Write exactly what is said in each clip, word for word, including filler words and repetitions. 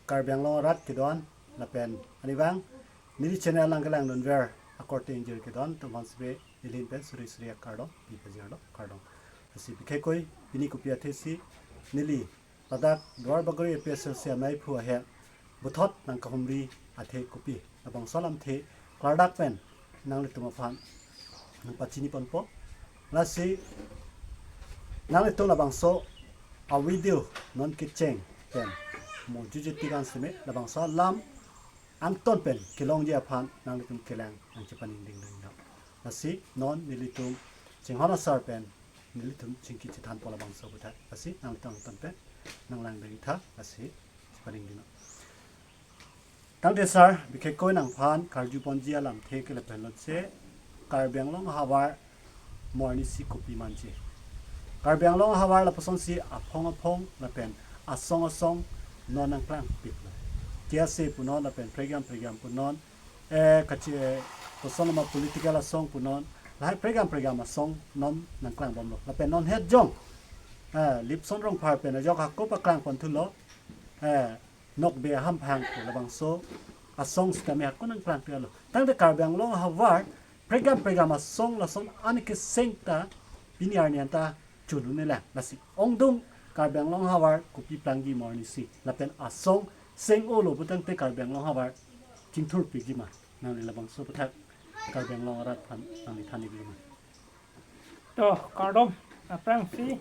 Karbi Anglong arat kedo-an lapen arnivang neli channel along kelang dunver akorte ingjir kedo-an atum aphan sebe neli ahin pen suri suri akardom pi pajirlo, kardom. Lasi bikhekoi pini kopi athe si neli ladak Duarbagori A P S L C amei aphu ahem puthot nangkahumri athe kopi, labangso alamthe klardak pen nanglitum aphan nangpachini ponpo. Lasi nanglitum labangso a video non kecheng pen mo jujeti kan seme labangso alam angton pen kelongji aphan nanglitum kelang nangchepaningding dingdam. Lasi non nelitum chinghon asar pen nelitum chingki chethanpo labangso aputhak. Lasi nanglitum angton pen nanglang dingtha, lasi chepaningdinglo. Tangte sir, bikhekoi nangphan karju ponji alamthe ke lapen lotse Karbi Anglong ahavar mo arnisi kopi manje. Karbi Anglong ahavar lapusonsi aphong aphong lapen asong asong non nangklangpiklo. Tiase punon lapen pregam pregam punon, eh, kachi, eh, kosonma political asong punon, lahai pregam pregam asong non nangklangbomlo. Lapen non het jong, eh, Lipson Rongphar pen ajok hako paklang ponthulo, eh, Nokbe Ahamphang pu labangso asong sitame hako nangklangpiklo. Tangte Karbi Anglong ahavar pregam pregam asong lason ani keseng ta pini arni anta chun-un-elang. Lasi ongdung Karbi Anglong ahavar kopi plangji mo arnisi lapen asong seng-olo putangte Karbi Anglong ahavar chingthurpikji ma? Nangli labangso aputhak Karbi Anglong arat aphan nangli than-ikji ma? To, kardom, aphrangsi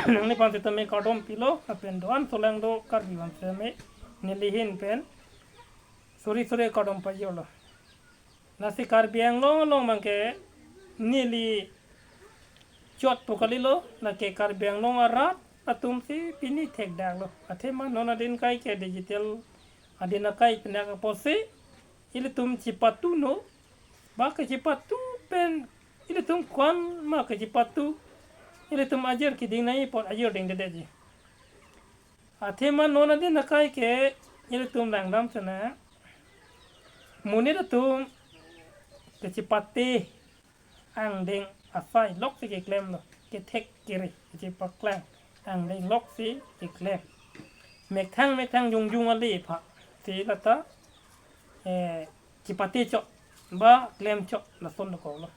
nangliphan sitame kardom pilo, lapen do-an solang do Karbi aphan sitame neli ahin pen suri suri kardom pajirlo. Lasi Karbi Anglong along abangke neli chot pu kalilo, lake Karbi Anglong arat atumsi pini thekdaklo. Athema non adin akai ke digital adin akai pen dak apotsi ilitum chipatuno, ba kechipatu pen ilitum ko-an ma kechipatu, ilitum ajir keding nangji apot ajir dingdedetji. Athema non adin akai ke ilitum langdam sena, monit atum kechipate angdeng asai loksi keklemlo, kethek kere kechipaklang angdeng loksi keklem. Methang methang jongjong ale apha si lata, eh, chipate chot ba klem chot lason dokoklo.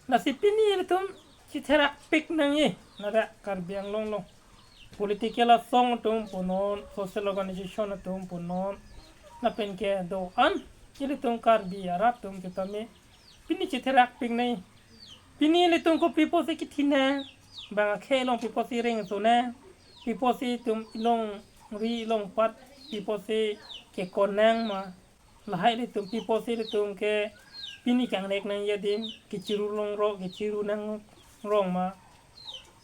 Lasi pini ilitum chitherakpik nangji, ladak Karbi Anglong along political asong atum punon, social organization atum punon, lapen ke do-an ilitum Karbi arat atum sitame pini chitherakpik nangji. Pini ilitum kopi apotsi kethinang, bang akhei along pi apotsi reng sona, pi apotsi itum ilongri ilongpat pi apotsi kekonang ma, lahai ilitum pi apotsi ilitum ke pini kangnek nangji adim, kechiru longro, kechiru nangrong ma,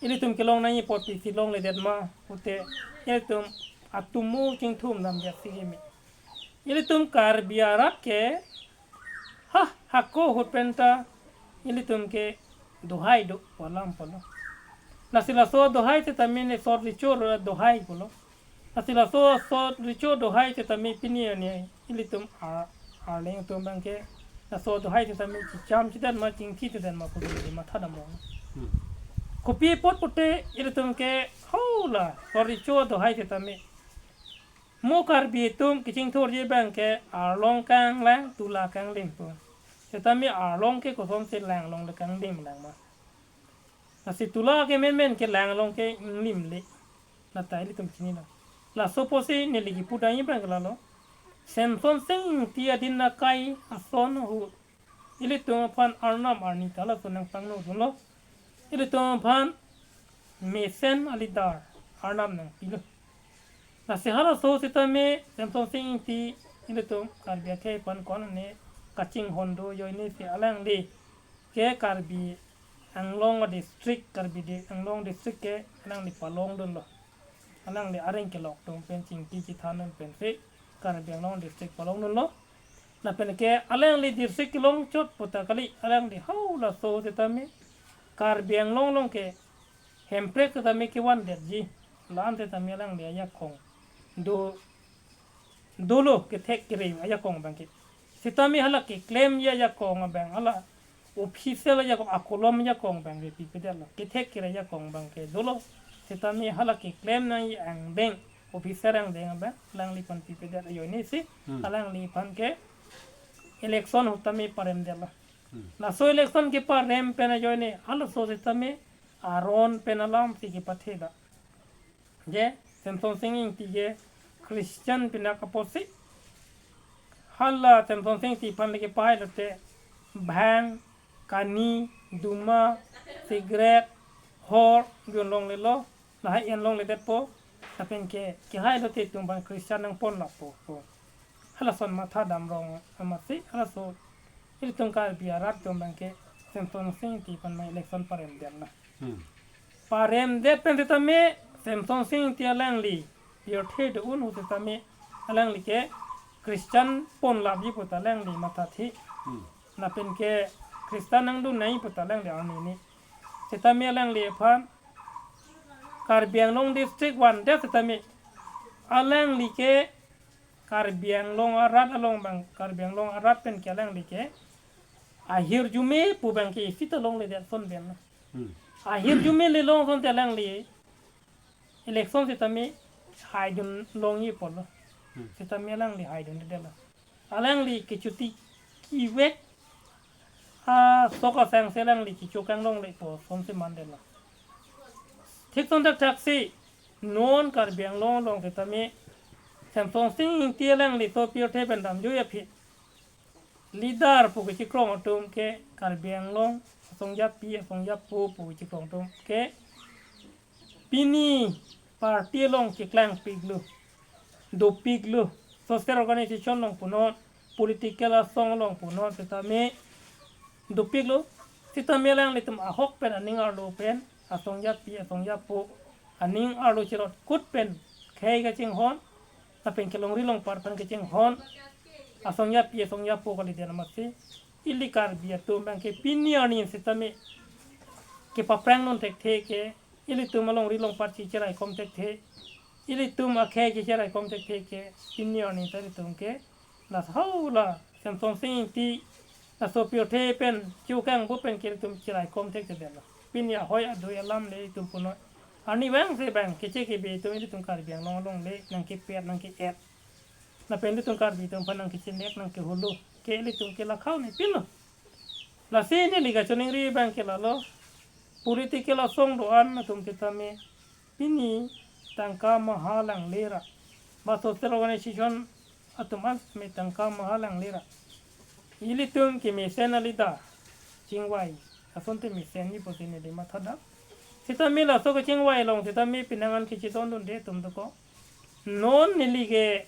ilitum kelong nangji apot pisi longledet ma pute ilitum atumu chingthum damjak si keme. Ilitum Karbi arat ke ha, hako ahut pen ta ilitum ke dohai do pu alam pulo. Lasi laso dohai sitame ne sot recho dohai pulo. Lasi laso sot recho dohai sitame pini arni ilitum ar-, arleng atum abangke laso dohai sitame chicham chidan ma chingki chidan ma pu matha damlo. Hmm. Kopi apot pute ilitum ke hala sot recho dohai sitame mo Karbi atum kechingthurji abangke arlong kanglang tula kanglim pu. Sitame arlong ke kosonsi lang longle kanglim lang ma? Lasi tula ke menmen ke lang along ke inglimle. Lata ilitum chinilo. Laso apotsi neli kipu dai abang ke lalo, Semsonsing Ingti adin akai ason ahut ilitum aphan arnam arni ta laso nangpangno dunlo. Ilitum aphan mesen a leader arnam nangpilo. Lasi halaso sitame Semsonsing Ingti ilitum Karbi akhei aphan ko-an ne kachinghon do ajoine si alangli ke Karbi Anglong district, Karbi di-, Anglong district ke alangli palong dunlo. Alangli areng kelok atum pen chingki chethan dun pensi Karbi Anglong district palong dunlo. Lapen ke alangli district kelong chot puta kali, alangli halaso sitame Karbi Anglong along ke Hemprek sitame kevandetji, la-an sitame alangli ajakong do, dolo kethek kere ajakong abangke. Sitame hala keklemji ajakong abang, hala official ajakong, akolom ajakong abangke pipedetlo. Kethek kere ajakong abangke dolo. Sitame hala keklem nangji angdeng officer angdeng abang alangliphan pipedet ajoinesi, Hmm. alangliphan ke election ahut tame paremdetlo. Hmm. Laso election keparem pen ajoine halaso sitame aron pen alamsi kepatheda. Je Semsonsing Ingti ke Christian pinak apotsi, hala Semsonsing Ingti aphan le kepahai lote bhang, kani, duma, cigarette, hor, jun longlelo, lahai en longledetpo, lapen ke, kehai lote itum aphan Christian nangponlappo, po. Halason matha damrong amatsi, halaso ilitum Karbi arat atum abang ke Semsonsing Ingti aphan ma election paremdetlo. Hmm. Paremdet pen sitame Semsonsing Ingti alangli pirthe do-un ahut sitame alangli ke Christian ponlapji puta alangli mathathi. Hmm. Lapen ke Christian nangdun nangji puta alangli arnini. Sitame alangliphan Karbi Anglong district vandet sitame alangli ke Karbi Anglong arat along abang, Karbi Anglong arat pen ke alangli ke ahirjume pu abang ke isi ta longledet ason pen. Hmm. Ahirjume le long asonte alangli election sitame haidun longji apotlo. Hmm. Sitame alangli haidundetlo. Alangli kechuti kevek asok asangse alangli kecho kanglongle pu asonsi mandetlo. Thik ason thakthaksi non Karbi Anglong along sitame Semsonsing Ingti alangli so pirthe pen damjui aphi leader pu kechekrong atum ke Karbi Anglong asongjapi asongjapo pu kechekrong atum ke pini party along cheklangpiklo, dopiklo, social organization along punon, political asong along punon sitame dopiklo, sitame alanglitum ahok pen aning arlo pen asongjapi asongjapo aning arlo cherotkut pen khei kachinghon, lapen ke longri longpat aphan kachinghon asongjapi asongjapo kalidet amatsi ili Karbi atum abang ke pini arni sitame kepaphrang non thekthe ke, ilitum alongri longpat chicheraikom thekthe, ilitum akhei chicheraikom thekthe ke, pini arni ta ilitum ke, la hau la Semsonsing Ingti laso pirthe pen chokangpo pen ke ilitum cheraikom thekthedetlo. Pini ahoi adui alam le itum punon. Arnivang se abang keche kebe atum ilitum Karbi Anglong along le nangkepet nangke-et. Lapen ilitum Karbi atum aphan nangkechinek nangkeholo ke ilitum ke lakhau ne pinlo. Lasi neli kachiningri abang ke lalo. Political asong do-an atum sitame pini tangka maha langle ra, ba social organization atum an sitame tangka maha langle ra, ilitum kemesen a-leader chingvai asonte mesenji pusi neli mathadam. Sitame laso kechingvai along sitame penang an kechidondunde atum doko. Non neli ke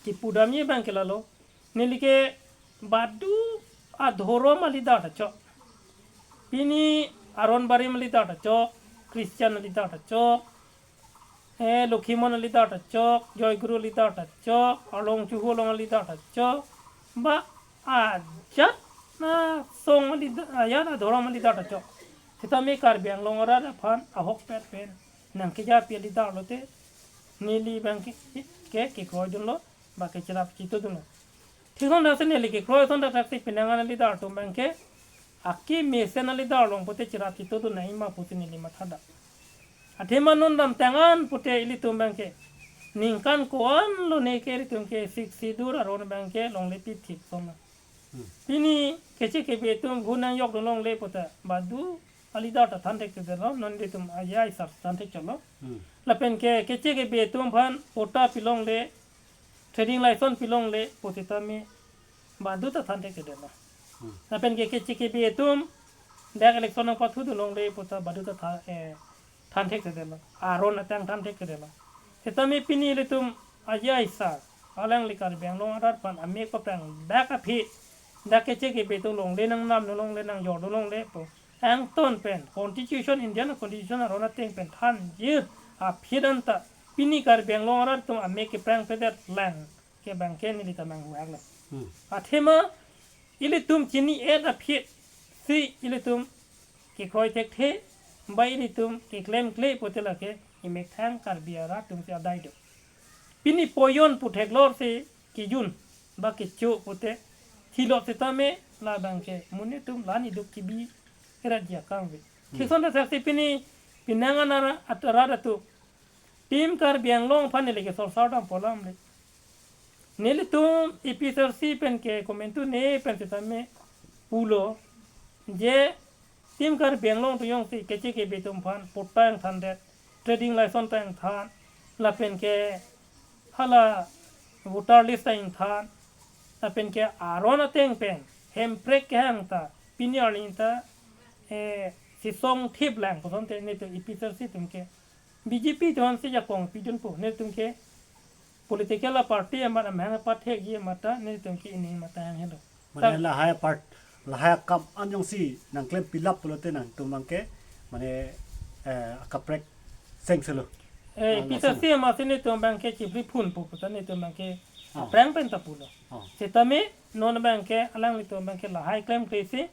kepudamji abang ke lalo. Neli ke badu adhorom a-leader ta chok. Pini Aron Barim a-leader ta chok, Christian a-leader ta chok, eh, Lokhimon a-leader ta chok, Joy Guru a-leader ta chok, Arlong Chuhu along a-leader ta chok. Ba ajat asong a-leader, ajat adhorom a-leader ta chok. Sitame Karbi Anglong arat aphan ahokpet pen nangkejapi a-leader lote neli abang ke, ke, kekroidunlo, ba kecherap chitodunlo. Thik ason thaksi neli kekroi ason thaksi penang an a-leader atum abang ke akemesen a-leader along pute cherap chitodun nangji ma pusi neli mathadam. Athema non damtang an pute ilitum abang ke ningkan ko-an lone ke ilitum ke Sixth Schedule aron abang ke longlepi thip ason. Hmm. Pini keche kebe atum gun nangjokdun longle puta badu a-leader ta than thekthedetlo, non ilitum aja isap than thekchotlo. Hmm. Lapen ke keche kebe atum aphan patta pilongle, trading license pilongle pu sitame badu ta than thekthedetlo. Hmm. Lapen ke keche kebe atum dak election nangpathudun longle puta badu ta tha-, eh, than thekthedetlo. Aron ateng than thekthedetlo. Sitame pini ilitum aja isa alangli Karbi Anglong arat aphan amek paprangdak aphi dak keche kebe atum longle nangnamdun longle nangjordun longle pu angton pen constitution, Indian constitution aron ateng pen thanji aphi anta pini Karbi Anglong arat atum amek keprangpedet lang ke abang ke neli ta manghuhaklo. Hmm. Athema ilitum chini-et aphi si ilitum kekroi thekthe, ba ilitum keklemkle pute lake emethang Karbi arat atum si adai do. Pini poyon pu theklor si kejun ba kecho pute thilot sitame labang ke monit atum la niduk kebi erat jakang ve. Hmm. Thik ason thaksi pini penang an ara at-, arat atum Team Karbi Anglong aphan neli ke sorsar dampo alam le. Nelitum A P H L C pen ke komantu ne pen setame pulo je Team Karbi Anglong atum jongsi keche kebe atum aphan patta ingthandet, trading license ta ingthan, lapen ke hala voter list ta ingthan, lapen ke aron ateng pen Hemprek kehang ta pini arni ta, eh, sisong thip lang kosonte netum A P H L C atum ke B J P atum aphansi jakong pidunpo, netum ke political a party amat amahang apathekji amat ta netum ke ining amat ta hang helo. Mane ta lahai part, lahai akam an jongsi nangklem pilap pulote nangtum abang ke mane, eh, akaprek seng selo. Eh, ah, P T C langsung. Amatsi netum abang ke chipri phunpo puta netum abang ke ah, aphrang pen ta pulo. Ah. Setame non abang ke alanglitum abang ke lahai klemkle si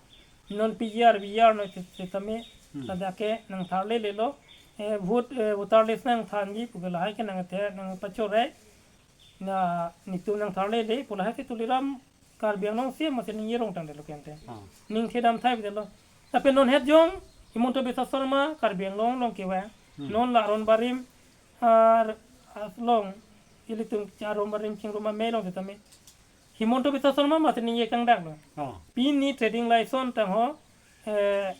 non P G R V R no se-, setame hmm, ladak ke nangtharlelelo. Eh, vote, eh, voter list nangthanji pu ke lahai ke nangthe nangpachore. Na netum nangtharlele pu lahai ke Tuliram Karbi Anglong C E M amatsi ningje rong tangdetlo kente. Ah. Ningthe dam thai delo. Lapen non het jong Himanta Biswa Sarma Karbi Anglong along kevang. Hmm. Non la Aron Barim ar along ilitum Aron Barim chingrum amei along setame Himanta Biswa Sarma amatsi ningje kangdaklo. Oh. Pini trading license tangho, eh,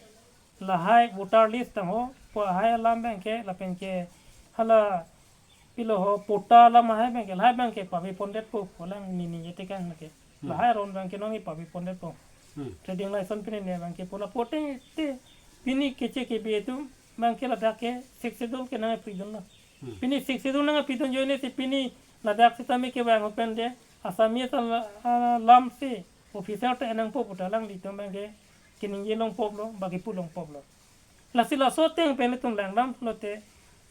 lahai voter list tangho, pu lahai alam abang ke, lapen ke hala pilo ho patta alam lahai abang ke, lahai abang ke pave pondetpo, pu alang nini ningje tekang lake. Hmm. Lahai aron abang ke nongi pave pondetpo. Hmm. Trading license pini ne abang ke pu la pote te, pini keche kebe atum abang ke ladak ke Sixth Schedule ke nangpidunlo. Hmm. Pini Sixth Schedule nangpidun ajoine si pini ladak setame kevang pen de Assamese al-, alam si officer ta enangpo puta alanglitum abang ke keningje longpoplo, bagi pu longpoplo. Lasi laso ateng pen ilitum langdamlote,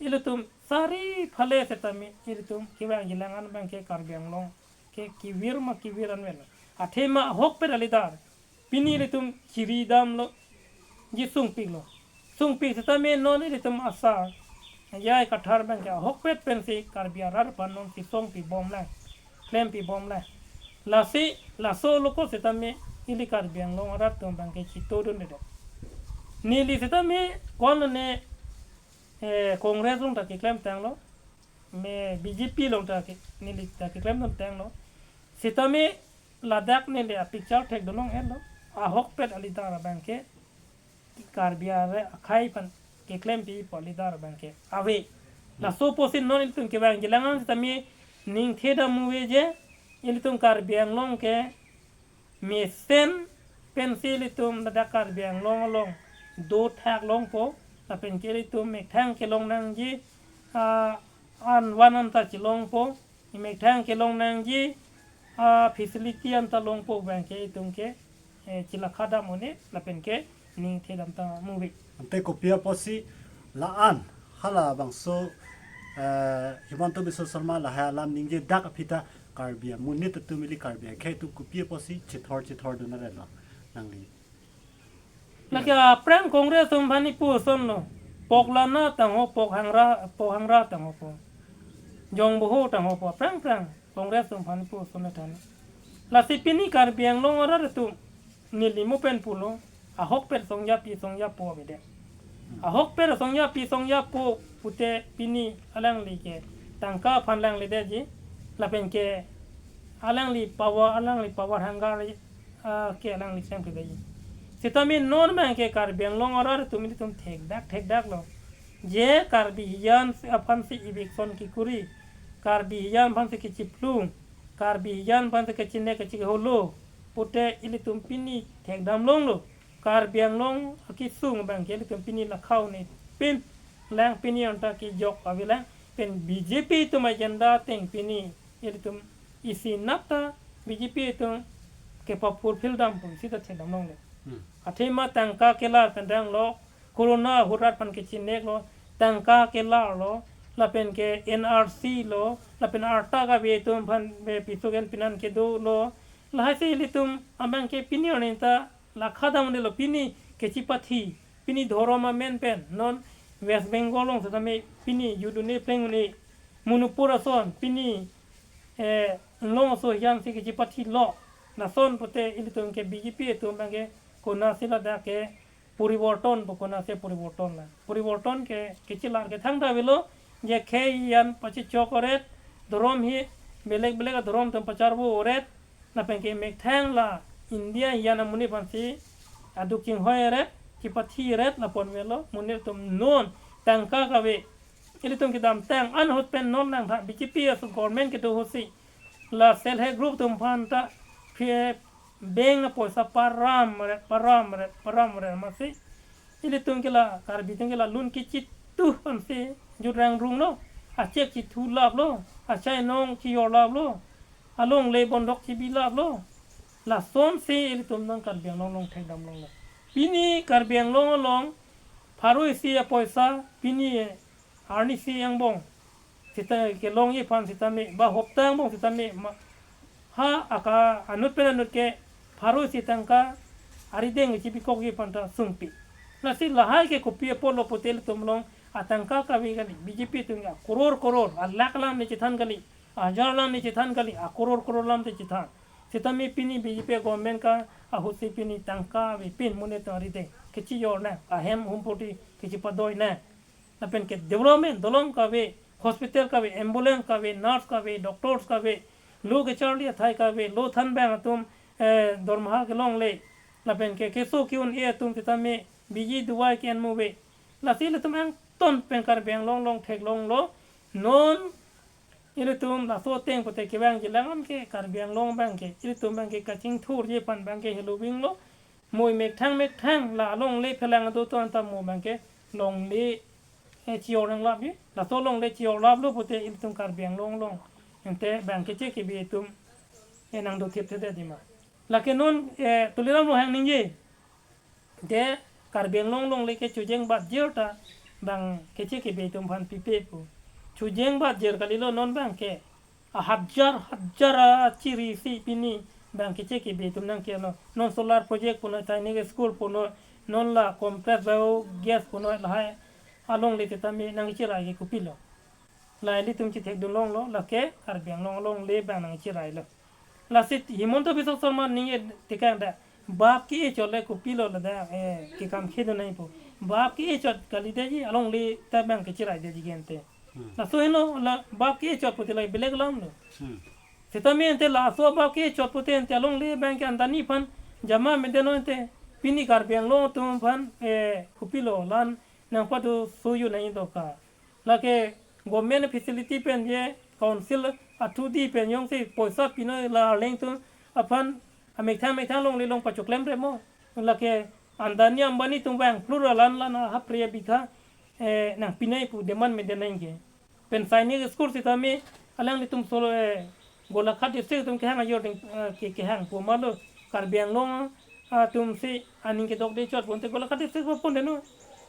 ilitum sari phale setame ilitum kevangji lang an abang ke Karbi Anglong ke kevir ma kevir anvetlo. Athema ahokpet a-leader pini ilitum chiri damlo, ji sungpiklo. Sungpik setame non ilitum asar J I Kathar abang ke ahokpet pensi Karbi arat aphan non sisong pibomlang, klem pibomlang. Lasi laso along ko setame ili Karbi Anglong arat atum abang ke chitodundedet. Neli setame ko-an ne, eh, Congress along ta keklem tanglo, me B J P along ta ke, neli ta keklemdun tanglo. Setame ladak neli a-picture thekdun long-etlo. Ahokpet a-leader abang ke Karbi are akhei aphan keklem pipo a-leader abang ke ave. Hmm. Laso apotsi non ilitum kevangji lang an setame ningthe dam muve je ilitum Karbi Anglong ke mesen pensi ilitum ladak Karbi Anglong along dothak longpo, lapen ke ilitum methang kelong nangji, ah, an van anta chelongpo, methang kelong nangji, ah, facility anta longpo abang ke itum ke, eh, chelakha dam un-e, lapen ke ningthe dam ta muve. Ante kopi apotsi la-an halabangso, eh, Himanta Biswa Sarma lahai alam ningjedak aphi ta Karbi amonit atum ili Karbi akhei atum kopi apotsi chethor chethordun arelo nangli? Lake aphrang Congress atum aphan ipu asonlo. Pok lana tangho, pok hangra, pok hangra tanghopo. Jongboho tanghopo. Aphrang aphrang Congress atum aphan ipu ason than. Lasi pini Karbi Anglong arat atum neli mo pen pulo. Ahokpet songjapi songjapo avedet. Ahokpet songjapi songjapo pute pini alangli ke tangka aphan langledetji. Lapen ke alangli power, alangli power hunger, ah, ke alangli sengkri daji. Setame non abang ke Karbi Anglong arat atum ilitum thekdak thekdaklo. Je Karbi hijan si aphansi eviction kekuri, Karbi hijan aphansi kechiphlung, Karbi hijan aphansi kechine kechiholo pute ilitum pini thekdam longlo. Karbi Anglong akesung abang ke ilitum pini lakha un-e pen lang pini anta kejok avelang pen B J P atum agenda ateng pini ilitum isi nat ta B J P atum kepa-fulfill dampo isi ta thekdam longle. Hmm. Athema tangka kelar pen danglo, corona ahut rat aphan kechineklo, tangka kelarlo, lapen ke N R C lo, lapen arta kave atum aphan be piso ken pinan kedolo, lahai si ilitum abang ke pini arni ta lakha dam un-elo pini kechipathi, pini dhorom amen pen, non West Bengal along setame pini jut un-e pleng un-e, Manipur ason pini, eh, long aso hijan si kechipathilo, lason pute ilitum ke B J P atum abang ke konatsi ladak ke poriborton pu konatsi poriborton la. Poriborton ke kechelar ke thangta avelo, je khei an pachechok oret, dhorom hi belek belek adhorom atum pacharvo oret, lapen ke methang la India hiyan amonit aphansi aduk chinghoi oret, kipathi oret lapu-an avelo, monit atum non tangka kave. Ilitum kedamtang an ahut pen non lang tha B J P aso government kedo ahutsi la self help group atum aphan ta phi-, bank apoisa param ret, param ret, param ret masi. Ilitum ke la, Karbi atum ke la loan kichitu aphansi jutrang rung lo, a cheque chithu laplo, achai nong chijor laplo, alongle bondhok chibi laplo. Lasonsi ilitum nang Karbi Anglong along thekdam longlo. Pini Karbi Anglong along pharo isi apoisa, pini arni isi angbong sita kelongji aphan sitame, ba hopta angbong sitame ma, ha aka anut pen anut ke pharo isi tangka arideng chibikokji aphan ta sungpi. Lasi lahai ke kopi apotlo pute ilitum along atangka kave kali, B J P atum ke akoror koror, alakh alam le chethan kali, ahajar alam le chethan kali, akoror koror alam te chethan. Sitame pini B J P government ka ahutsi pini tangka avepin monit atum arideng kechijor nang, ahem humpoti kechipadoi nang. Lapen ke development, dolong kave, hospital kave, ambulance kave, nurse kave, doctors kave, lo kecharli athai kave, lo thanbang atum, eh, dormaha kelongle, lapen ke keso ke-un-e atum sitame biji duwai ke-en muve. Lasi ilitum angton pen Karbi Anglong along theklonglo. Non ilitum laso ateng pute kevangji lang an ke Karbi Anglong abang ke, ilitum abang ke kachingthurji aphan abang ke heloving lo. Mui methang methang la alongle phelang do atum anta mo abang ke longle, eh, chijor nanglapji. Laso longle chijor laplo pute ilitum Karbi Anglong along ante abang keche kebe atum, eh, nangdothipthedetji ma. Lake non, eh, Tuliram Ronghang ningje, de Karbi Anglong alongle ke chojeng batjir ta abang keche kebe atum aphan pipe pu. Chojeng batjir kalilo, non abang ke ahajar hajar achiri si pini abang keche kebe atum nangkelo. Non solar project punoi, sainik school punoi, non la compressed biogas punoi, lahai alongle sitame nangchirai ke kopilo? La ilitum chithekdun longlo, lake Karbi Anglong alongle abang nangchirailo. Lasi Himanta Biswa Sarma ningje tekang da, bap ke-e chot le kopilo ladak, eh, kekam khedun nangpo. Bap ke-e chot kalidetji, alongle ta abang kechiraidetji ke ante. Hmm. Laso heno la bap ke-e chot pute la belek alam lo. Hmm. Sitame ante laso bap ke-e chot pute ante alongle abang ke Adani aphan jama medenoi ante, pini Karbi Anglong atum aphan, eh, kopilo la-an nangpado soyu nangji dokar. Lake government facility pen je council a-through di pen jongsi poisa pinoi la Arleng atum aphan amethang methang longle along pachoklem re mo. Lake Adani Ambani atum vang plura lan lan hapre bikha, eh, nangpinoi pu demand meden nangji ke. Pen sainik school sitame alanglitum solo, eh, Golaghat district atum kehang ajor ding, eh, ke, kehang pu malo, Karbi Anglong atumsi aning kedokde chot pute Golaghat district aphan ponde no.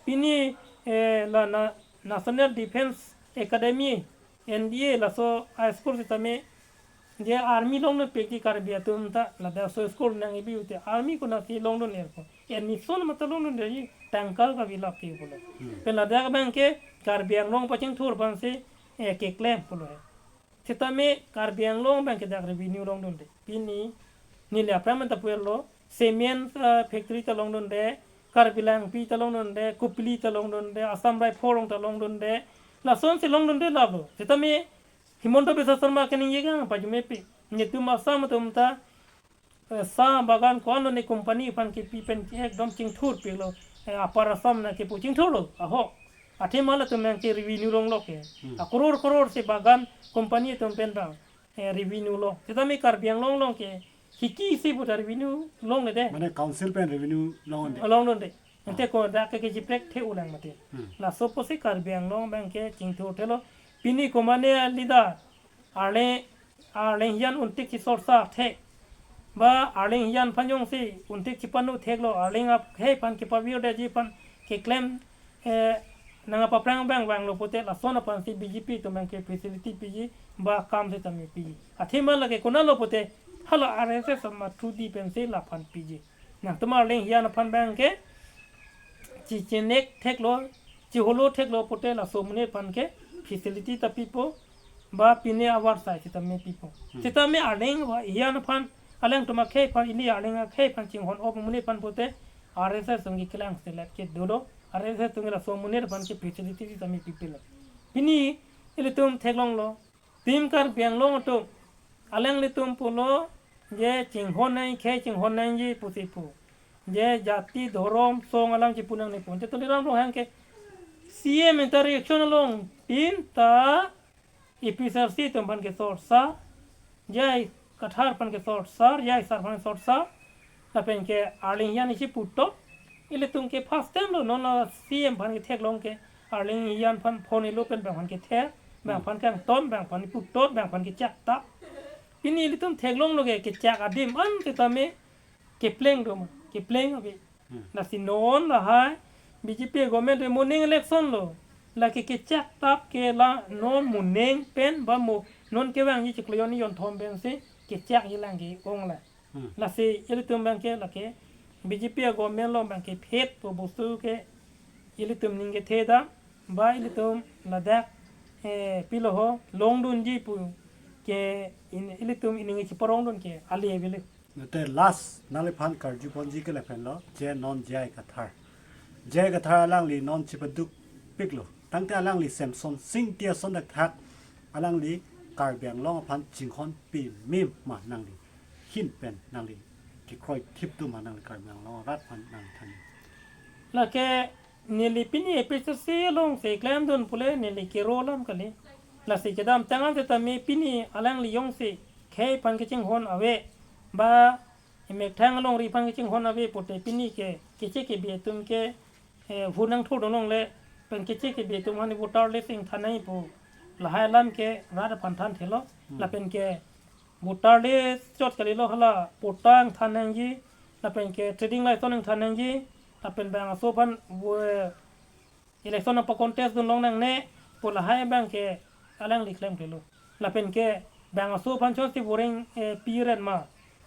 Pini, eh, la na National Defence Academy, N D A, laso a-school sitame je army longdunpikji Karbi atum ta, ladak laso school nangkebi pute army konatsi longdun-erpo? Admission mata longdunde, tangka kave lap ke pulo. Hmm. Pen ladak abang ke Karbi Anglong pachingthur aphansi, eh, keklem pulo he. Sitame Karbi Anglong abang ke dak revenue longdunde. Pini neli aphrang menta pulo, cement, eh, factory ta longdunde, Karbi Langpi ta longdunde, Kopili ta longdunde, Assam Rifle along ta longdunde, lasonsi longdunde lalo. Sitame Himanta Biswa Sarma kaningje kang pajumepi. Netum Assam atum ta, eh, sa bagan ko-an lo ne company aphan kepi pen ekdom chingthurpiklo. Eh, Upper Assam nangkepu chingthurlo, ahok. Athema latum nangke revenue longlo ke. Hmm. Akoror koror si bagan company atum pen abang, eh, revenue lo. Sitame Karbi Anglong along ke hiki isi puta revenue longledet. Mane council pen revenue longledet. Longledet. Ante ko dak ke kechiprek the ulang mati. Hmm. Laso pusi Karbi Anglong abang ke chingthurthelo. Pini komane a-leader, Arleng, Arleng hiyan untik chisorsa thek, ba Arleng hiyan aphan jongsi untik chipanu theklo, Arleng akhei aphan kepavirdetji aphan keklem, eh, nangkapaphrang abang vanglo pute lason aphansi B J P atum abang ke facility piji, ba kam sitame piji. Athema lake konatlo pute hala R S S ama through di pensi laphan piji. Nangtum Arleng hiyan aphan abang ke chichinek theklo, chiholo theklo pute laso amonit aphan ke facility ta pipo, ba pine avarsai sitame pipo. Hmm. Sitame Arleng hiyan aphan, alangtum akhei aphan, ili Arleng akhei aphan chinghon-op amonit aphan pute R S S atum ke kelang selet ke dolo, R S S atum ke laso amonit aphan ke facility sitame pipelo. Pini Ilitum theklonglo. Team Karbi Anglong atum alanglitum pulo je chinghon nangji, khei chinghon nangji pusi pu. Je jati, dhorom, song alam chipu nangne pu. Te Tuliram Ronghang ke C M inter-election along pinta A P H L C atum aphan ke sorsa, J I Kathar aphan ke sorsa, J I sir aphan sorsa, lapen ke arleng hian isi putok. Ilitum ke first time lo, non la C M aphan ke theklong ke, arleng hian aphan phone ilo pen bang aphan ke the, bang aphan kangton, bang aphan putot, bang aphan ke chak ta. Pini ilitum theklonglo ke, kechak adim an setame kepleng do ma, kepleng ave. Hmm. Lasi non lahai B J P government re moning election lo. Lake kechak tap ke la non moning pen ba mo non kevangji chiklo hini jonthom pensi kechakji lang ke-ong la. Hmm. Lasi ilitum abang ke lake B J P government along abang ke phet pu bostu ke ilitum ning kethe dam ba ilitum ladak, eh, pilo ho longdunji pu ke in, ilitum ining chiporongdun ke ale avelo. Nute last nangliphan karju ponji ke lapen lo, je non J I Kathar. J I Kathar alangli non chipaduk piklo. Tangte alangli Semson Sing ti ason dak thak alangli Karbi Anglong aphan chinghon pimim ma nangli. Hin pen nangli kekroi thip tu ma nangli Karbi Anglong arat aphan nangli than. Lake neli pini A P H L C alongsi klemdun pule neli kero alam kali. Lasi kedamtang an setame pini alangli jongsi khei aphan kechinghon ave ba emethang alongri aphan kechinghon ave pute pini ke keche kebi atum ke, eh, hu nangthu dong longle pen keche kebi atum aphan voter list ingthan nangji pu lahai alam ke rat aphan thanthelo. Hmm. Lapen ke voter list chot kalilo, hala patta ingthan nangji, lapen ke trading license ingthan nangji, lapen bang aso aphan vo-, election apa contest dun long nangne pu lahai abang ke alangli klemklelo. Lapen ke bang aso aphan chotsi boreng, eh, pi ret ma,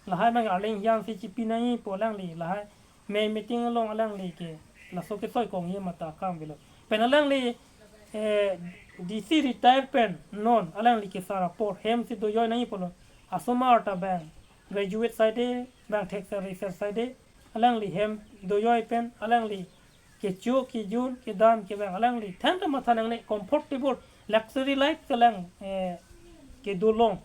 lahai abang arleng hiansi chipi nangji pu alangli lahai mei meeting along alangli ke laso kesoi kongji mata akam avelo. Pen alangli, eh, D C retire pen non alangli kesar apor hemsi dojoi nangji pulo. Asomar ta bang graduate side, bang thekser research side, alangli hem dojoi pen alangli kecho kejun kedam kevang alangli than ta matha nangne, comfortable luxury life kelang, eh, kedo long.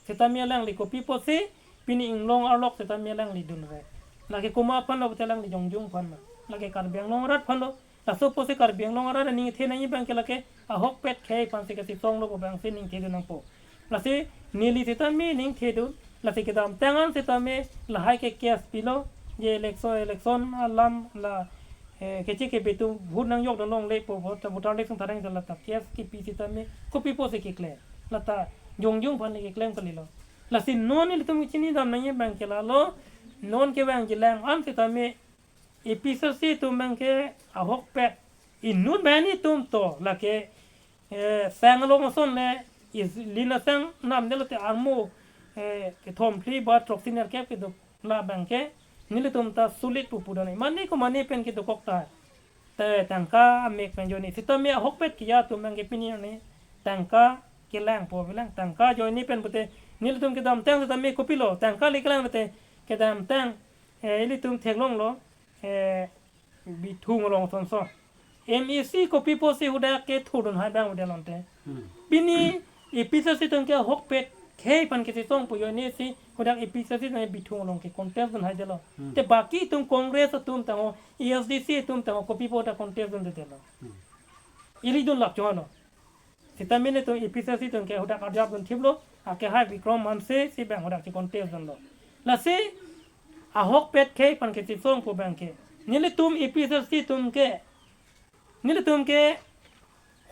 Setame alangli kopi pusi pini inglong arlok setame alangli dunre. Lake komat aphan lo pute alangli jongjung aphan ma. Lake Karbi Anglong arat aphan lo. Laso pusi Karbi Anglong arat aning kethe nangji abang ke lake ahokpet khei aphansi kachesonglo pu abangsi ning thedun nangpo. Lasi neli setame ning thedun. Lasi kedamtang an setame lahai ke case pilo. Je election, election alam la, eh, keche kebi atum vote nangjok dun longle pu vote, voter list ingthan nangji lata case kepi setame kopi pusi keklem. Lata jongjung aphan le keklem kalilo. Lasi non ilitum kechini dam nangji abang ke lalo, non kevangji lang an setame A P H L C atum abang ke ahokpet inut bani atum to lake, eh, sang along ason le is lina sang nam delo te armo, eh, kethom phli ba throksi nerkep kedo la abang ke nelitum ta sulit pu pu dam nangji. Mane ko mane pen kedokok ta. Te tangka amek pen ajoine. Setame ahokpet keja atum abang ke pini arni tangka kelang po bilang, tangka ajoine pen pute nelitum kedamtang setame kopilo, tangka le kelang pute kedamtang, eh, ilitum theklonglo, eh, Bithung along sonson. M A C kopi pusi hadak kethurdun hai abang udah lonte. Hmm. Pini A P H L C atum ke ahokpet khei aphan kachesong pu ajoinesi hadak A P H L C atum Bithung along ke contest dun hai delo. Hmm. Te baki atum Congress atum tangho, A S D C atum tangho kopi pu ta contest dundedetlo. Hmm. Ili dun lap chonlo. Setame nelitum A P H L C atum ke hadak arjap dun thiplo, akehai Bikram Hanse si abang hadak che contest dunlo. Lasi ahokpet khei aphan kachesong pu abang ke nelitum A P H L C atum ke, nelitum ke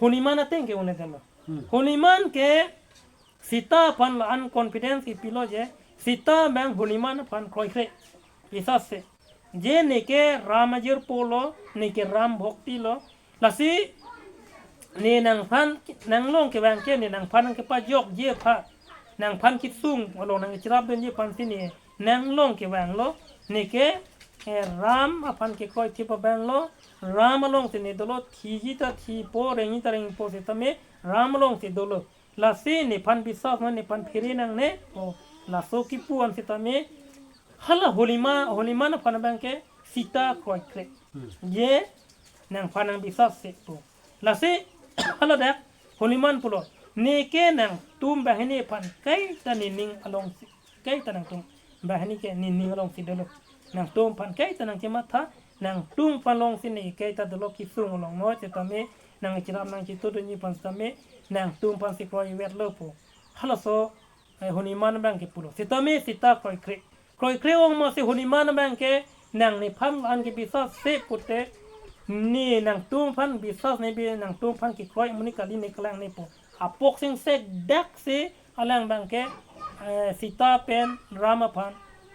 Holiman ateng ke un-edetlo. Hmm. Holiman ke seta aphan la-an confidence kepilo je, seta abang Holiman aphan kroikre. Isase. Je neke Ram ajirpo lo, neke Ram bhakti lo. Lasi ne nangphan, nanglong kevang ke, ne nangphan nangkepajokji aphan, nangphan kesung along nangcherapdunji aphansi ne nanglong kevanglo, neke, eh, Ram aphan kekroi thip abang lo, Ram alongsi ne dolo, thiji ta thipo, rengji ta rengpo setame Ram alongsi dolo. Lasi nephan biswas ma, nephan phere nangne, o, laso kipu an setame, hala Holiman, Holiman aphan abang ke seta kroikre. Hmm. Je nangphan nangbiswas se pu. Lasi haladak Holiman pulo. Neke nangtum banghini aphan kaita nening alongsi, kaita nangtum banghini ke nening alongsi dolo. Nangtum aphan kaita nangchematha, nangtum aphan alongsi ne kaita dolo kesung along noi sitame, nangcherap nangchetudunji aphan sitame, nangtum aphansi kroivetlo pu. Halaso, eh, Hanuman abangke pulo. Sitame Sita kroikre. Kroikre ong masi Hanuman abangke nang nephan an ke biswas se pute, ne nangtum aphan biswas ne bi nangtum aphan kekroi amonit kali ne kelang ne pu. Apok singsek daksi alang abangke, eh, Sita pen Ram aphan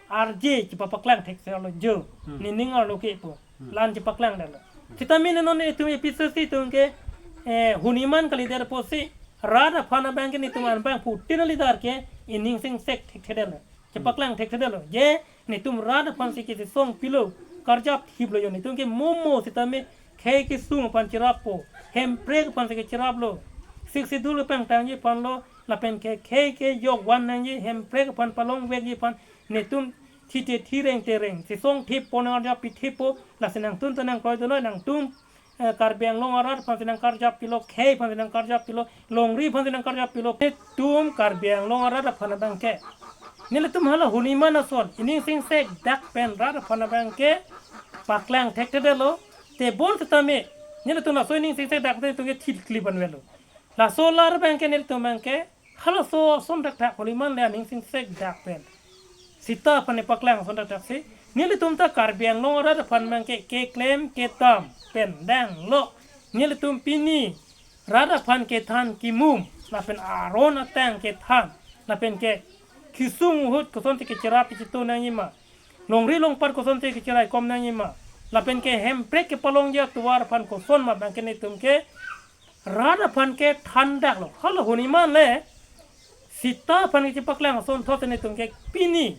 arje chepapaklang thekse lo jo. Hmm. Nening arlo ke pu. Hmm. La-an chepaklang dalo. Sitame ne non itum episode si itum ke, eh, Hanuman kalidet apotsi rat aphan abangke netum an abang putin alidar ke ining singsek thekthedetlo. Chepaklang thekthedetlo. Je netum rat aphansi kesisong pilo, karjap thiplo jo, netum ke momo sitame khei kesung aphan cherappo, hemprek aphansi kecheraplo. Sixth Schedule pangtangji aphanlo, lapen ke khei kejok van nangji, hemprek aphan palongvekji aphan, netum thite thireng tereng sisong thippo, nang arjap pithippo, lasi nangtum ta nangkroi dunoi, nangtum, eh, Karbi Anglong arat aphansi nangkarjap pilo, khei aphansi nangkarjap pilo, longri aphansi nangkarjap pilo, netum Karbi Anglong arat aphan abangke. Nelitum hala Hanuman ason ining singsek dak pen rat aphan abangke paklang thekthedetlo, tebon sitame nelitum laso ining singsek dak te itum ke thil klip anvetlo. Laso lar abangke nelitum abangke halaso ason dakdak Hanuman le aning singsek dak pen Sita aphan nepaklang ason dakdaksi, nelitum ta Karbi Anglong arat aphan abangke keklem kedam pen danglo. Nelitum pini rat aphan kethan kimum, lapen aron atang kethan, lapen ke kesung ahut kosonsi kecherap kechetu nangjima, longri longpat kosonsi kecherai kom nangjima, lapen ke hemprek kepalongji atovar aphan koson ma abangke netum ke rat aphan kethan daklo. Hala Hanuman le Sita aphan kechepaklang asonthot netum ke pini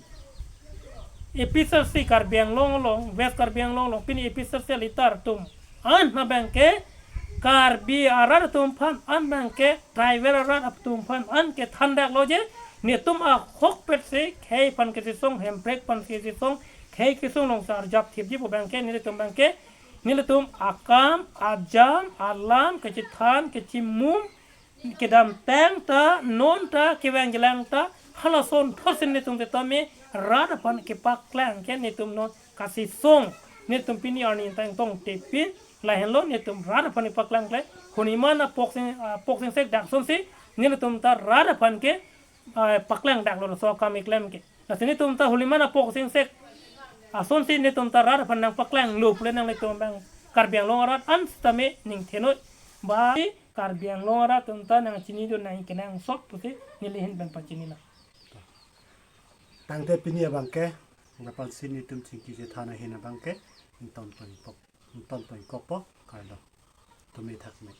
episode si Karbi Anglong along, West Karbi Anglong along, pini episode si alitar atum an abangke, Karbi arat atum aphan an abangke, tribal arat atum aphan an kethan daklo je, netum ahokpet si khei aphan kesisong, hemprek aphan kesisong, khei kesung alongsi arjap thipji pu abangke, netum abangke, nelitum akam, ajam, alam, kechethan, kechimum, kedamtang ta, non ta, kevang jelang ta, hala asonthotsi netum sitame rat aphan kepaklang ke netum non kasisong, netum pini arni tang tongte pin, lahenlo netum rat aphan kepaklang kle, Hanuman apok sing, apok singsek dak asonsi, netum ta rat aphan ke, ah, paklang daklo laso akam keklem ke. Lasi netum ta Hanuman apok singsek asonsi netum ta rat aphan nangpaklanglo pule nanglitum abang Karbi Anglong arat an sitame ning thenoi. Ba Karbi Anglong arat atum ta nangchinidun nangji kenangsot pusi neli ahin pen pachinilo. Tangte pini abangke, lapen si netum chingki chethan ahin abangke, ington pon pok, ington pon kokpo, kardom. Tumi thakme.